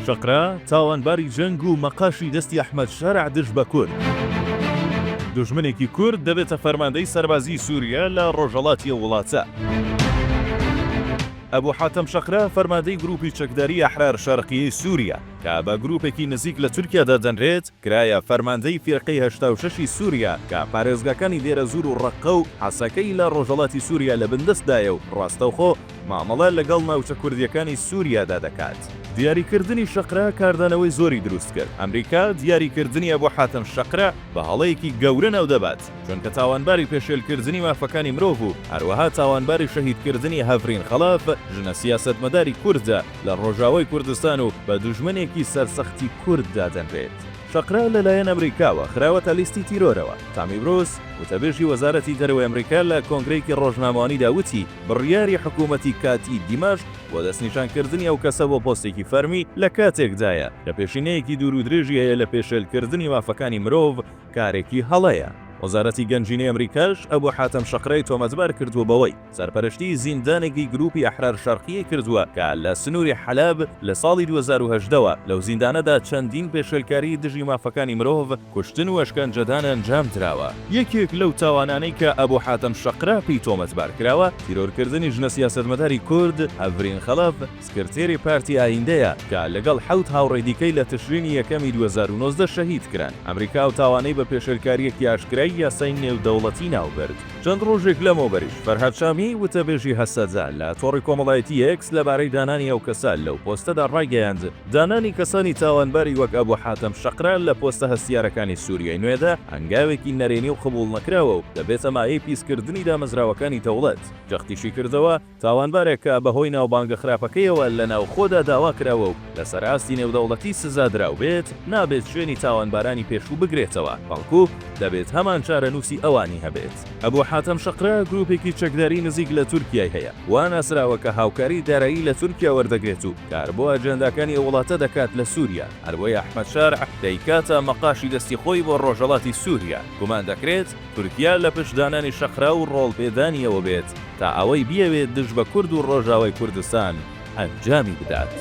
شەقرا، تاوانباری جەنگ و مەقاشی دەستی ئەحمەد شەرع دژ بە کورد. دوژمنێکی کورد دەبێتە فەرماندەی سەربازیی سوریە لە ڕۆژهەڵاتی ئەو وڵاتە. ئەبو حاتەم شەقرا، فەرماندەی گروپی چەکداریی ئەحرار شەرقیەی سوریە، کە بە گروپێکی نزیک لە تورکیا دادەنرێت، کرایە فەرماندەی فیرقەی 86 ی سوریا کە پارێزگاکانی دێرەزوور و ڕەققە و حەسەکەی لە ڕۆژهەڵاتی سوریا لە بن دەستدایە و ڕاستەوخۆ مامەڵە لەگەڵ ناوچە کوردییەکانی سوریادا دەکات. دیاریکردنی شەقرا کاردانەوەی زۆری دروستکرد، ئەمریکا دیاریکردنی ئەبو حاتەم شەقرا بە هەڵەیەکی گەورە ناودەبات، چونکە تاوانباری پێشێلکردنی مافەکانی مرۆڤ و هەروەها تاوانباری شەهیدکردنی هەڤرین خەڵەف، ژنە سیاسەتمەداری کوردە لە ڕۆژاوای کوردستان و بە دوژمنێکی سەرسەختی کورد دادەنرێت. شەقرا لەلایەن ئەمریکاوە خراوەتە لیستی تیرۆرەوە. تامی بروس، وتەبێژی وەزارەتی دەرەوەی ئەمریکا لە کۆنگرەیەکی ڕۆژنامەوانیدا وتی، بڕیاری حکوومەتی کاتیی دیمەشق بۆ دەستنیشانکردنی ئەو کەسە بۆ پۆستێکی فەرمی لە کاتێکدایە کە پێشینەیەکی دوورودرێژی هەیە لە پێشێلکردنی مافەکانی مرۆڤ، کارێکی هەڵەیە. وەزارەتی گەنجینەی ئەمریکاش ئەبو حاتەم شەقرای تۆمەتبار کردووە بەوەی سەرپەرشتیی زیندانێکی گرووپی ئەحرار شەرقیی کردووە کە لە سنووری حەلەب لە ساڵی 2018 وە لەو زیندانەدا چەندین پێشێلکاریی دژی مافەکانی مرۆڤ، کوشتن و ئەشکەنجەدان ئەنجام دراوە. یەکێک لەو تاوانانەی کە ئەبو حاتەم شەقرا پێی تۆمەتبار کراوە، تیرۆرکردنی ژنە سیاسەتمەداری کورد، هەڤرین خەڵەف، سکرتێری پارتی ئایندەیە کە لەگەڵ حەوت هاوڕێی دیکەی لە تشرینی یەکەمی 2019 شەهید کران. ئەمریکا ئەو تاوانەی بە پێشێلکارییەکی ئاشکرای یاسای نێودەوڵەتی ناوبرد. چەند ڕۆژێک لەمەوبەریش فەرهاد شامی، وتەبێژی هەسەدە لە تۆڕی کۆمەڵایەتی ئێکس لەبارەی دانانی ئەو کەسە لەو پۆستەدا ڕایگەیاند، دانانی کەسانی تاوانباری وەک ئەبو حاتەم شەقرا لە پۆستە هەستیارەکانی سوریای نوێدا هەنگاوێکی نەرێنی و قبوڵنەکراوە و دەبێتە مایەی پیسکردنی دامەزراوەکانی دەوڵەت. جەختیشیکردەوە، تاوانبارێک کە بەهۆی ناوبانگە خراپەکەیەوە لە ناوخۆدا داوا کراوە و لەسەر ئاستی نێودەوڵەتی سزادراو بێت، نابێت شوێنی تاوانبارانی پێشوو بگرێتەوە، بەڵکو دەبێت هەمان چارەنووسی ئەوانی هەبێت. ئەبو حاتەم شەقرا گروپێکی چەکداری نزیک لە تورکیای هەیە، وا ناسراوە کە هاوکاری دارایی لە تورکیا وەردەگرێت و کار بۆ ئەجێنداکانی ئەو وڵاتە دەکات لە سوریا، هەربۆیە ئەحمەد شەرع دەیکاتە مەقاشی دەستی خۆی بۆ ڕۆژهەڵاتی سوریا، گومان دەکرێت تورکیا لە پشت دانانی شەقرا و ڕۆڵ پێدانیەوە بێت تا ئەوەی بیەوێت دژ بە کورد و ڕۆژاوای کوردستان ئەنجامی بدات.